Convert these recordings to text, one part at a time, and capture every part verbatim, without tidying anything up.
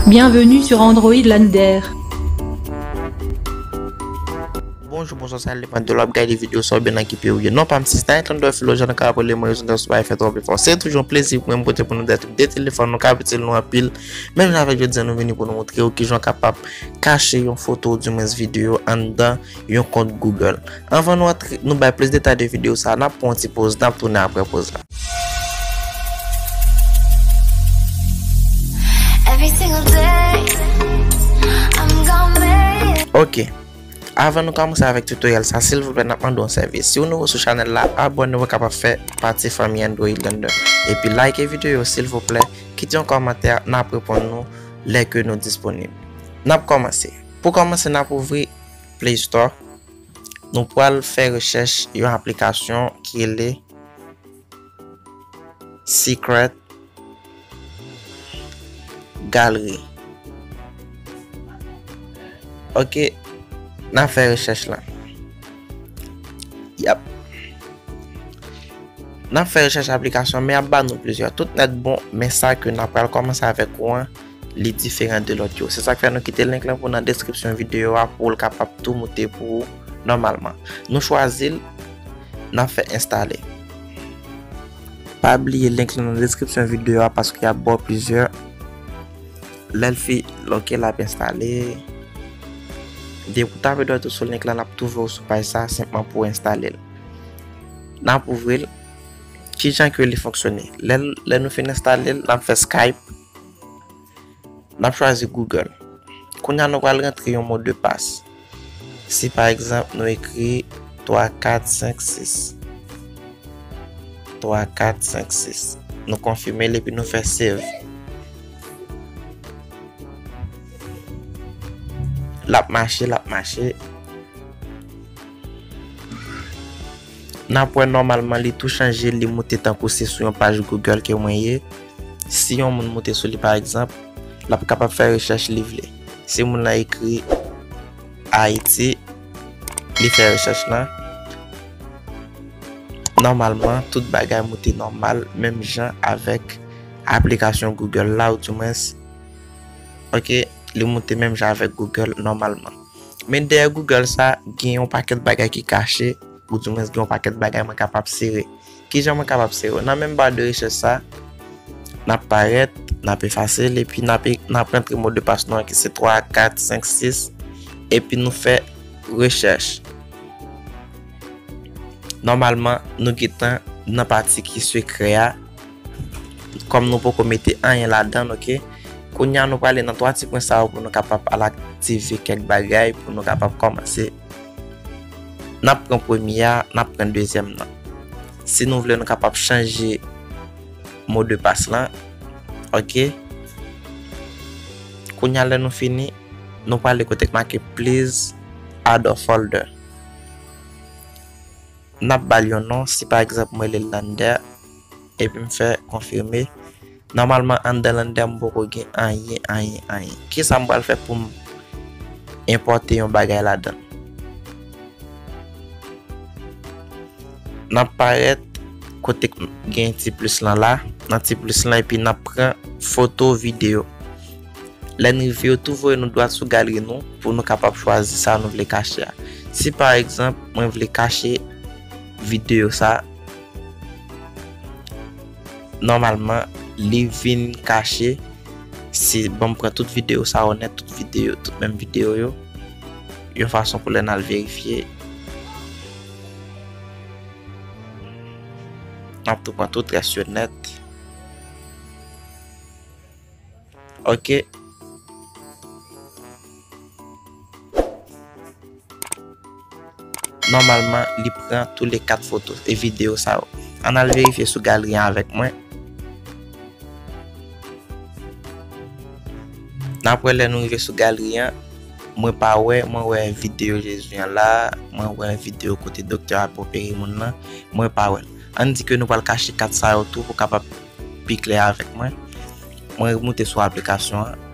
Bienvenue sur Android Lander. Bonjou, bonswa, sa depann de lè w ap gade videyo sa oubyen nan ki peyi w ye. Non pa m se Snight Lander Philo, jan nou ka rele mwen, rezon de sou pa fè twòp efò. Se toujou yon plezi pou mwen pote pou nou de, de telefòn, nou ka itil nou anpil. Menm jan avèk jodi a, nou vini pou nou montre w kijan w kapab kache yon foto, oudimwens videyo, anndan yon kont Google. Anvan nou antre, nou bay plis detay de videyo sa, n ap pran yon ti poz, n ap tounen apre poz la. Every single day, I'm gonna make it. Ok. Avan nou kòmanse avèk tutorial sa, silvouplè, n ap mande w yon sèvis. Si w nouvo sou chanèl la, abòne w kapab fè pati fanmi Android Lander. Epi like videyo, silvouplè, kite yon kòmantè, n ap reponn nou lè ke nou disponib. N ap kòmanse. Pou kòmanse, n ap ouvri Play Store. Nou pral fè rechèch yon aplikasyon ki rele Secret Gallery. Ok, n ap fè rechèch la. Yap. N ap fè rechèch aplikasyon, men y ap ba nou plizyè. Tout nèt bon, men sa ke n ap pral kòmanse avèk ou an, li diferan de lòt yo. Se sa k fè nou kite link lan pou nan deskripsyon videyo a pou l kapab tou moute pou ou nòmalman. Nou chwazi l, n ap fè enstale. Pa bliye link lan nan deskripsyon videyo a paske y ap ba w plizyè. Lè l fin, ok, l ap enstale. Depi w tape dwat ou sou link lan, l ap twouve w sou paj sa, senpman pou w enstale l. N ap ouvri l. Kijan ke li fonksyone? Lè, lè nou fin enstale l, n ap fè Skype. N ap chwazi Google. Kounye a nou pral rantre yon modpas. Si pa egzanp nou ekri twa kat senk sis. Twa kat senk sis. Nou konfime l epi nou fè save. L ap mache, l ap mache. N ap wè nòmalman li tou chanje, li moute tankou se sou yon paj Google ke mwen ye. Si yon moun moute sou li pa egzanp, l ap kapab fè rechèch li vle. Si moun lan ekri Ayiti, li fè rechèch lan. Nòmalman, tout bagay moute nòmal, menm jan avèk aplikasyon Google la, oudimwens, ok, li moute menm jan avèk Google nòmalman. Men dèyè Google sa, gen yon pakèt bagay ki kache, oudimwens gen yon pakèt bagay mwen kapab sere. Kijan mwen kapab sere yo? Nan menm ba de rechèch sa, n ap parèt, n ap efase l, epi n ap, n ap rantre modpas nou an ki se twa kat senk sis, epi nou fè rechèch. Nòmalman, nou gentan nan pati ki sekrè a, kòm nou poko mete anyen ladan l, ok? Kounye a, nou prale nan twa ti pwen sa yo pou nou kapab al aktive kèk bagay, pou nou kapab kòmanse. N ap pran premye a, n ap pran dezyèm nan. Si nou vle, nou kapab chanje modpas lan. Ok. Kounye a, lè nou fini, nou prale kote k make Please add a folder. N ap ba l yon non, si pa egzanp, mwen rele l Lander, epi m fè konfime. Nòmalman, anndan Lander, m poko gen anyen, anyen, anyen. Kisa m pral fè pou m enpòte yon bagay ladan l? N ap parèt kote k gen ti plis lan la, nan ti plis lan, epi n ap pran foto, videyo. Lè n rive, yo tou voye nou dwat sou galeri nou pou nou kapab chwazi sa nou vle kache a. Si pa egzanp, mwen vle kache videyo sa, nòmalman, li vin kache. Si, ban m pran tout videyo sa yo nèt, tout videyo, tout menm videyo yo, yon fason pou lè n al verifye, n ap tou pran tout rès yo nèt. Ok. Nòmalman, li pran tou le kat foto e videyo sa yo. Ann al verifye sou galeri an avèk mwen. N ap wè lè nou rive sou galeri an, mwen pa wè, mwen wè videyo Jezi an la, mwen wè videyo kote doktè a ap opere moun nan, mwen pa wè l. Ann di ke nou pral kache kat sa yo tou pou kapab pi klè avèk mwen. Mwen remoute sou aplikasyon an.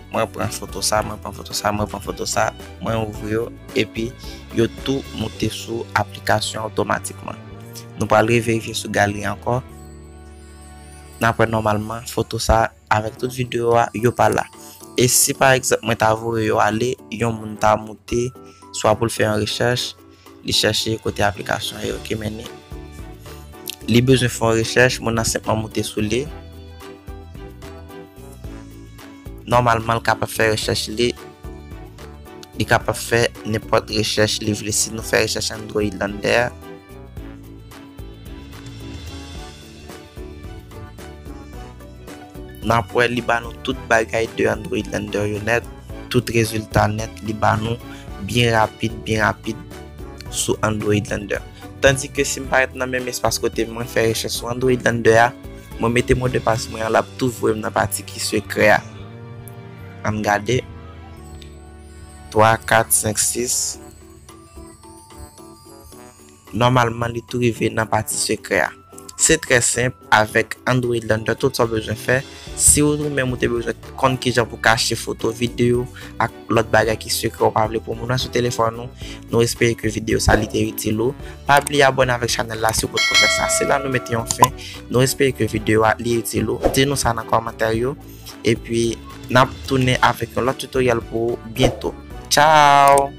Mwen pran foto sa, mwen pran foto sa, mwen pran foto sa, mwen ouvri yo, epi yo tou moute sou aplikasyon an otomatikman. Nou pral reverifye sou galeri ankò. N ap wè nòmalman foto sa avèk tout videyo a, yo pa la. E si pa egzanp mwen ta voye yo ale, yon moun ta moute, swa pou l fè yon rechèch, li chèche kote aplikasyon an ye, ok, men li, li bezwen fè yon rechèch, moun nan senpman moute sou li. Nòmalman, l kapab fè rechèch li, li kapab fè nenpòt rechèch li vle. Si nou fè rechèch Android Lander, n ap wè li ba nou tout bagay de Android Lander yo nèt, tout rezilta nèt, li ba nou byen rapid, byen rapid sou Android Lander. Tandike si m parèt nan menm espas kote mwen fè rechèch sou Android Lander a, mwen mete modpas mwen an, l ap tou voye m nan pati ki sekrè a. Ann gade. Twa, kat, senk, sis. Nòmalman, li tou rive nan pati sekrè a. Se trè senp, avèk Android Lander, tout sa w bezwen fè. Si ou menm ou te bezwen konn kijan pou kache foto, videyo, ak lòt bagay ki sekrè ou pa vle pou moun nan sou telefòn ou, nou espere ke videyo sa li te itil ou. Pa bliye abòne avèk chanèl la si ou potko fè sa. Se la nou mete yon fen. Nou espere ke videyo a li itil ou. Di nou sa nan kòmantè yo. Epi, n ap tounen avèk yon lòt tutorial pou ou byento. Tchao!